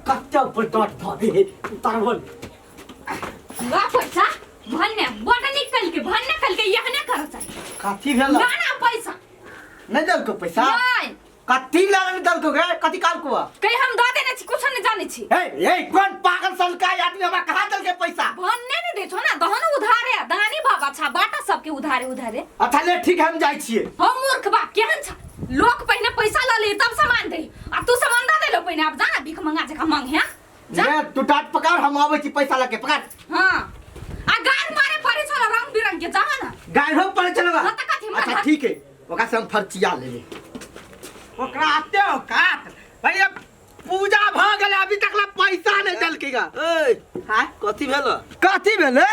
कते ऊपर डॉट धऽ दे उतारबल। वाह पैसा भन्ने बड निकल के भन्ने कल के यहने कर चाही। कथी भेल? ना ना पैसा। नहीं देलको पैसा? नहीं। कथी लागल देलको गे? कथी काल को? कहीं हम दऽ देने छी, कुछ नहीं जाने छी। ए ए कोन पागल सन का आदमी हमरा कहाँ देलके पैसा? भन्ने नहीं दे छो ना, दहन उधारे दानी बाबा छा बाटा सबके उधारे उधारे। अच्छा ले ठीक है, हम जाइ छियै। हम मूर्ख बा केहन छा, लोग पहिने पैसा ल ले तब सामान दे, आ तू सामान दे देलो पहिने, अब जा ना भीख मंगा जका मांग है जा। ले तू टाट पकड़, हम आबै छी पैसा लके, पकड़। हां आ गार मारे पड़े छल रंग बिरंग के, जा ना। गार हम पड़े छल। हां त कथि मार? अच्छा ठीक है, ओकरा से हम फर्चिया लेबे। ओकरा आते औकात भैया, पूजा भ गेलै अभी तक ला पैसा नहीं देलकै गा। ए हां कथि भेल? कथि भेलै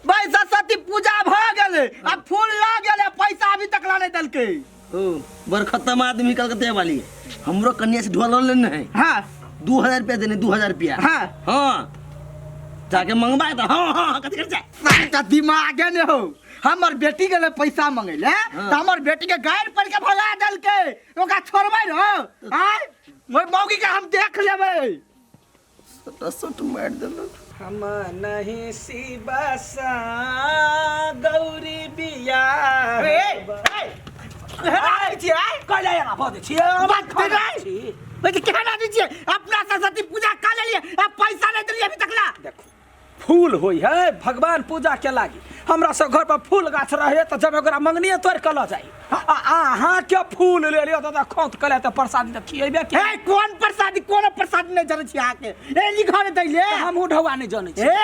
भाई? सरस्वती पूजा भ गेलै आ फूल ल गेलै, पैसा अभी तक ला नहीं देलकै। ओ बड़ खत्म आदमी कलकत्ते वाली हमरो कन्या से ढोल लेने है। हाँ। 2000 रुपया देने, 2000 रुपया। हाँ। हाँ जाके मंगवा तो हाँ हाँ कथी कर जाए। सबटा दिमागे ने हो, हमर बेटी गेलै पैसा मंगै ले। हाँ। तऽ हमर बेटी के गारि पढ़ के भगा देलकै, ओकरा छोड़बै न? आँय ओहि मौगी के हम देख लेबै। सबटा सट मारि देलक। हम नहीं शिवसा गौरी बिया। ए, ए, केहन आदमी छियै, आँय? कैला एना बजै छियै? बात करै? बे, केहन आदमी छियै? अपना सरस्वती पूजा कर लेलियै आ पैसा नहीं देलियै अभी तक ला। देखू फूल होइ है भगवान पूजा के लागी, हमरा सब घर पर फूल गाछ रहे तऽ जब ओकरा मंगनीये तोड़ि कऽ लऽ जाइ, आ अहाँ के फूल ले लिअ तऽ खौत कऽ तऽ प्रसादी तऽ खिएबे के। हे कोन प्रसादी? कोनो प्रसादी नहीं जनै छी अहाँके, एली घर दै ले। हमहूँ ढौआ नहि जनै छी। हे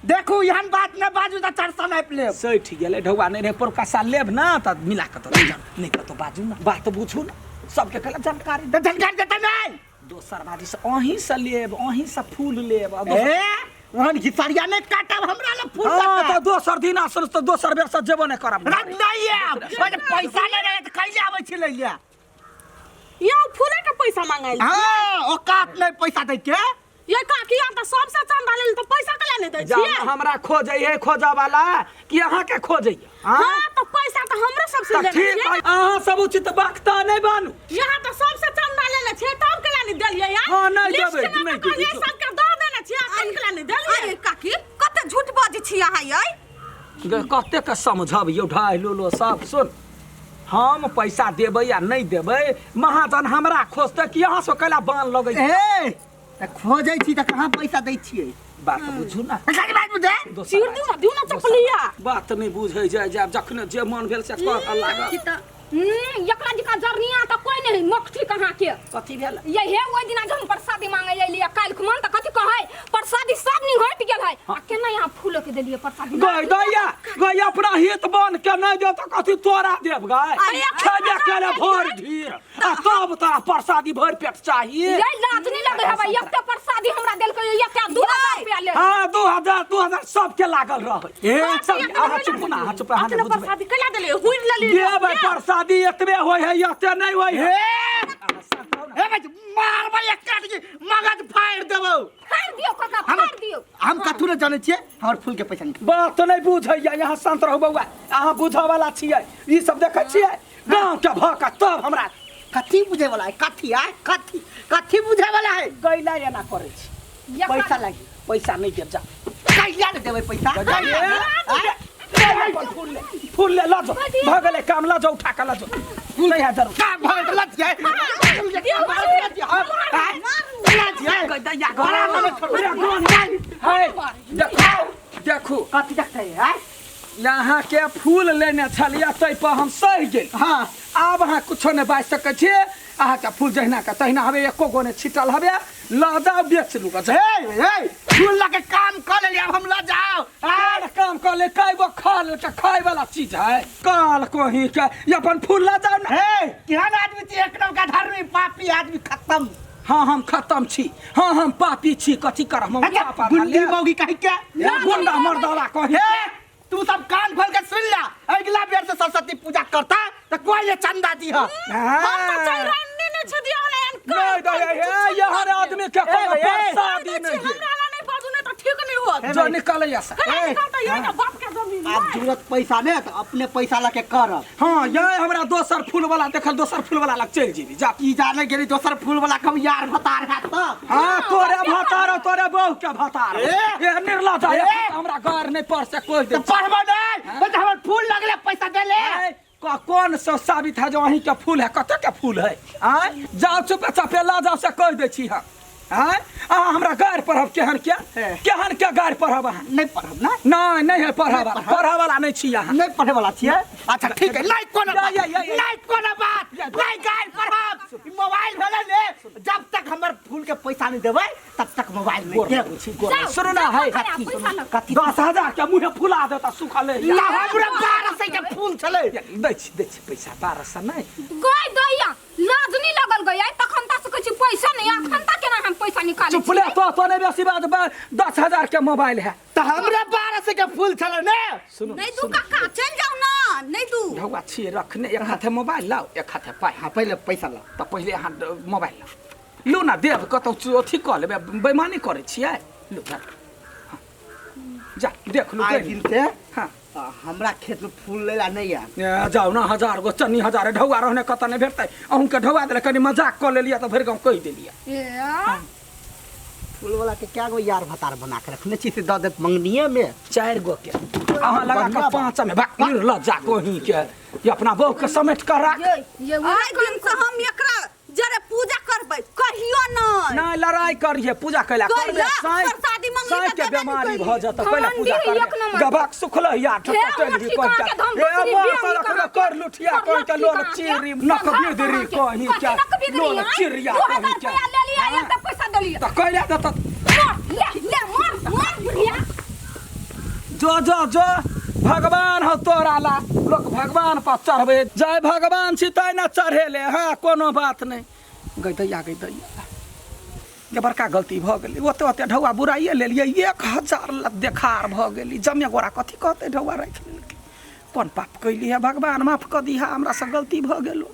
देखू, एहन बात न बाजू तऽ चार सौ नापि लेब। सठि गेलै, ढौआ नहि रहै, परुका साल लेब ने तऽ मिला कऽ तऽ नहि कतौ बाजू ने, बात बुझू ने, सबके कहलक जानकारी। तऽ जानकारी देतै नहि। दोसर बाजी से अहीं से लेब, अहीं से फूल लेब आ दोसर- ए ओहन घिसरिया नहि काटब हमरा लग फूल। हाँ काटब। तऽ दोसर दिन आसन तऽ दोसर बेर से जेबो नहि करब। रख नहीं आयब, ओहि जे पैसा नहि रहै तऽ कैले आबै छी लै ले? यौ फूले के पैसा मांगल? हाँ, औकात नहि पैसा दै के। ये काकी यहाँ तऽ सबसे चंदा लेल तऽ पैसा कला नहीं दै जा छियै? हमरा खोजै है खोजऽ वाला कि अहाँ के खोजै? हाँ तऽ पैसा तऽ हमरो सबसे तऽ लेने ठीक छियै। है, अहाँ सब उचित वक्ता नहि बनू। यहाँ तऽ सबसे चंदा लेने छियै तब केला नहीं देलियै यार? हाँ, नहि लिस्ट देबै, मे नहि तऽ कहलियै देबै। सबके दऽ देने छियै, अखन केला नहीं देलियै? अरे काकी कते झूठ बजै छी अहाँ यै। गे, कते के समझब यौ ढाई लोलो सब। सुन, हम पैसा देबै या नहि देबै, महाजन हमरा खोजतै कि अहाँ सब कैला बान लगै? ए तऽ खोजै छी तऽ कहाँ पैसा दै छियै? बात बुझू ने। खाली बात बुझे। दोसर चीर दियौ ना, दियौ ना चपलिया। बात नहि बुझै जाय जायब, जखने जे मन भेल से कहऽ लागल। एकरा जकाँ जरनिया तऽ कोई नहीं मकठी कहाँ के। कथी भेल? यहे ओहि दिना जब हम प्रसादी मांगे अयलियै काल्हि खुमान तऽ कथी कहै, प्रसादी सब निघटि गेल है, आ केना यहाँ फूल के देलियै प्रसादी? गय दैया गय, अपना हित बन के नहि देब तऽ कथी तोरा देब गय? अरे, खेबे केले भरि ढीर आ तब तोरा प्रसादी भरि पेट चाही? ये लाज नहीं लगे हवे, एते प्रसादी हमरा देलकै, एते 2000 रुपया ले। हाँ 2000 2000 सबके लागल रहै। ए, सब अहाँ चुप ना, अहाँ चुप, अहाँ अखन नहि बुझबै। प्रसादी कैला देलियै? हुइर लेलियै। देबै प्रसादी एतबे होइ है, एते नहि होइ है। ए ए भाई, मारबै एक काट के मगज फाड़ि देबौ। फाड़ि दियौ काका, हम फाड़ि दियौ। हम कथू नहि जानै छियै, हमर फूल के पैसा निकाल। बात नहि बुझैया। यहाँ शांत रहू बौआ, अहाँ बुझऽ वाला छियै। ई सब देखै छियै गाँव के भऽ कऽ तब हमरा कथी बुझे वाला है? कथी आय कथी कथी बुझे वाला है? गैला एना करै छी। पैसा लागी। पैसा नहि देब, जा। कहिया ने देबै पैसा? कहिया? आँय? अपन फूल ले, फूल ले लऽ जाओ, भऽ गेलै काम, लऽ जाओ, उठा कऽ लऽ जाओ, नहि है जरूर। काम भऽ गेल तऽ लऽ जाय। है देखू देखू। कथी देखते है? यहाँ के फूल लेने छलियै ताहि पर हम सहि गेल। हाँ। आब अहाँ कुछो नहि बाजि सकै छियै। अहाँके फूल जहिना के तहिना हवे, एको गो नहि छिटल हवे, लऽ जाउ, बेच लू गऽ। हे हे, फूल लऽ के काम कऽ लेलियै, आब हम लऽ जाउ। आर काम कऽ ले, कय गो खा लेलकै, खाय वाला चीज है काल कोही के, ई अपन फूल लऽ जाउ ने। हे केहन आदमी छी, एक नंबर का धर्मी पापी आदमी, खत्म। हाँ हम खत्म छी, हाँ हम पापी छी, कथी करब हम? अच्छा, पाप गुंडी मौगी कहि के। गुंडा मर्दावा कही। हे तू सब कान खोल के सुन ला, अगला बेर से सरस्वती पूजा करता तो कोई ले चंदा दी हम तऽ चलि रहने नहि छै दिअ वाला एहन नहीं काम दे करै हे छी, यहर आदमी के कोनो ए, ए, प्रसादी दै छी, नहीं दे। हमरा ला नहि बाजू, नहि तऽ ठीक नहि होत। जो निकलैया से। केना निकलतै? यही ने बाप के जमीन आब है। जरूरत पैसा ने तो अपने पैसा लके करब। हाँ ये हमरा दोसर फूल वाला देखल, दोसर फूल वाला लग चलि जेबी जा। की जाने गेली दोसर फूल वाला कम यार भतार है तो। हाँ तोरे तोरे बहू के भतार। ए! ए निर्लज है, ए! हमरा घर नहीं पर से कोई दे। तऽ पढ़बो नहीं, बस हमर फूल लगले पैसा देले। आय, कौन सा साबित है जो अहीं के फूल है? कते के फूल है? आय जाओ चुपे चापे ला जाओ से कह दै छी हम। आय अहाँ हमरा गारि पढ़ब केहन के? हे। केहन के गारि पढ़ब अहाँ? नहीं पढ़ब ना? नहीं, नहीं है पढ़ब वाला, पढ़ब वाला नहीं छी अहाँ। नहीं पढ़े वाला छियै? अच्छा ठीक है, नहीं कोनो या, बात, या, या, या। नहीं कोनो बात, नहीं गारि पढ़ब। ई मोबाइल भेलै ने, जब तक हमर फूल के पैसा नहीं देबै तब तक मोबाइल नहीं गोर देब। लगै छी, गोर लगै। जाउ, सुनू ना जाउ, है पैसा पैसा लऽ। कथी? 10,000 के मुँहे फुला देता सुखल है। ना हमरा 1200 के फूल छलै। दै छी, दै छी पैसा 1200 नहीं। गई दैया लाज नहीं लगल गई आई तखन ता से कहै छी पैसा नहीं, अखन ता केना हम पैसा निकालै चुप ले तो नहीं बेसी बात, 10,000 के मोबाइल है। तऽ हमरा 1200 के फूल छलै ने। सुनू नहीं दू काका, चल जाओ ना, नहीं दू। ढौआ छियै रखने, एक हाथे मोबाइल लाओ एक हाथे पाइ। हाँ पहिले पैसा लाओ। तऽ पहिले अहाँ मोबाइल लाओ, लू ना देब कतौ अथी कऽ लेबै, बेईमानी करै छियै। लू जा, हाँ। जा देख लू आइ गइल। दिन से हाँ। हमरा खेत में फूल लेला नहीं आयल। ए, जाउ ना 1000 गो चन्नी 1000 ढौआ रहने कतऽ नहीं भेटतै, अहूँके ढौआ देले कनि मजाक कऽ लेलियै तऽ भरि गाँव कहि देलियै। ए, फूल वाला के क्या गो यार भतार बना के रखने छी से दऽ देत मंगनिए में। 4 गो के अहाँ लगा बढ़िया कऽ बात। 5 में भाग निर्लज्जा कोही के, ये अपना बहू के समेट कऽ राख। ये आइ दिन से हम एकरा जरे पूजा करबै कहियो नहीं। नहीं लड़ाई करिहे पूजा कैला करबै, कैला, साँझ प्रसादी मंगली साँझ तऽ के देबे नहि बेमारी कैली। भऽ जेतै, पहिले घमंडी पूजा है, करबै। एक नंबर। गबक सुखल या हे, ठोकटल हमर भी ठिकाना कहि के धम ए, दूसरी मार बेंग तऽ कहाँ रखने के? कर लुठिया कर कहि के लुठिया लोल कहाँ के? चिरी, नक कहाँ बिदरी के? कहि कथी के? नक बिदरी, लोल आँय? चिरिया दू कहि हजार के? रुपया ले लिया, एक तऽ पैसा देलियै। तऽ कैला देतऽ? मार, ले, ले, मार, मार, बुढ़िया। जो जो जो भगवान हो तोरा ला, लोक भगवान पर चढ़बे जय भगवान छी तै ना चढ़ेले। हाँ कोनो बात नहीं। गई दैया, गई दैया, जे बड़का गलती भऽ गेलै, ओते ओते ढौआ बुराइए लेलियै, 1000 ल देखार भऽ गेली। जमे गोरा कथी कहतै ढौआ राखि लेलकै, कोन पाप कैली है भगवान, माफ कऽ दिहा, हमरा से गलती भऽ गेलो।